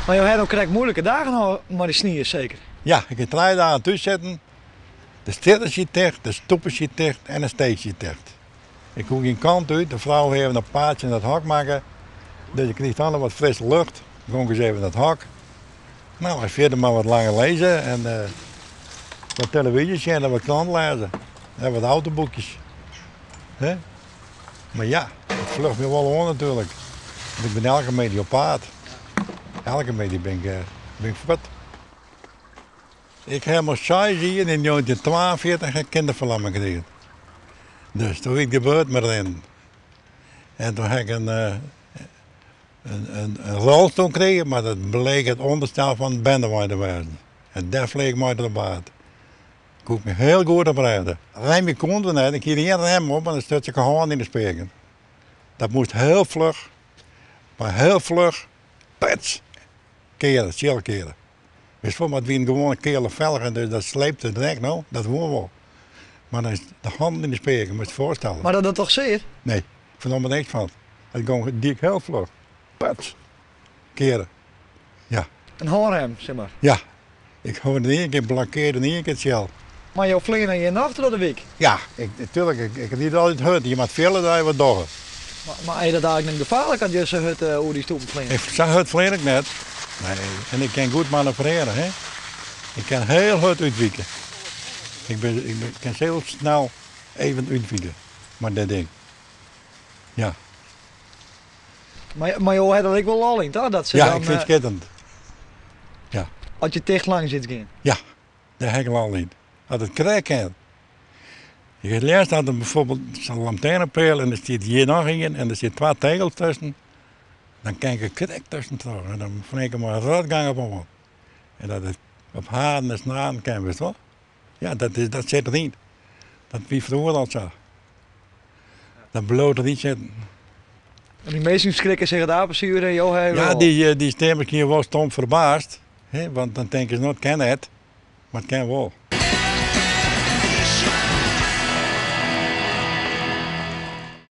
Mar jo ha no krekt muoilike dagen hân mei de snie seker? Ja, ik ha trije dagen thús sitten. De strjitte siet ticht, de stoepe siet ticht en de steech siet ticht. Ik koe gjin kant út, de frou hie even in paadsje yn it hok makke. Dus ik krige dan noch wat frisse lucht. Gong ik ris even yn it hok. No, en fierder mar wat langer lizze en wat televyzje sjen en wat krante lêze. En wat autoboekjes. Hè? Mar ja, it fljocht my wol oan natuerlik. Want ik bin elke middei op paad. Elke middei bin ik, bin ik fuort. Ik ha mei seis jier yn njoggentjintwaenfjirtich in kinderferlamming krigen. Dus doe wie ik de beurt mei rinnen. En toen ha ik in, in, in rolstoel krigen, mar dat bleek it ûnderstel fan in bernewein te wêzen. En dêr fleach ik mei troch paad. Koe ik my hiel goed op rêde. Remje koene we net, ik hie ien rem op en dan stuts ik de hân yn de speaken. Dat moast hiel fluch, mar hiel fluch, pets, keare, tsjil keare. Witst wol, mar it wiene gewoane keale felgen, dus dat sleepte direkt no, dat woe wol. Mar dan is de hannen yn de speaken, moatst je foarstelle. Mar dat docht toch sear? Nee, ik fernom der niks fan. It gong dy hiel fluch, pets, keare. Ja. In hânrem, sis mar. Ja. Ik hâld yn ien kear blokkearre yn ien kear tsjil. Mar jo fleane hjir noch troch de wyk? Ja, ik, tuurlijk, ik ried altyd hurd. Je moat fiele dat je wat dogge. Mar is dat eigenlik net gefaarlik as je sa hurd oer dy stoepen fleane? Sa hurd flean ik net. Nee, en ik kin goed manoeuvrearje, hè. Ik kin hiel hurd útwike. Ik bin, ik bin, kin hiel snel even útwike mei dit ding. Ja. Mar jo ha der ek wol lol yn, toch? Dat se ja, dan, ik fyn it skitterend. Ja. As je ticht langs iets gean. Ja, dêr ha ik lol yn. As it krekt kin. Ik it leafst dat er bijvoorbeeld sa'n lantearnepeal en der stiet hjir noch ien en der sit twa tegels tusken. Dan kin ik er krekt tuskentroch en dan flean ik mei in rotgang op oan. En dat it op haren en snaren kin, witst wol. Ja, dat, is, dat sit deryn. Dat wie froeger al sa. Dat bliuwt deryn sitten. En dy minsken skrikke sich it apensuer en jo hawwe Ja, dy, dy stean miskien wol stom ferbaasd. Hè, want dan tinke se, no, it kin net. Mar it kin wol.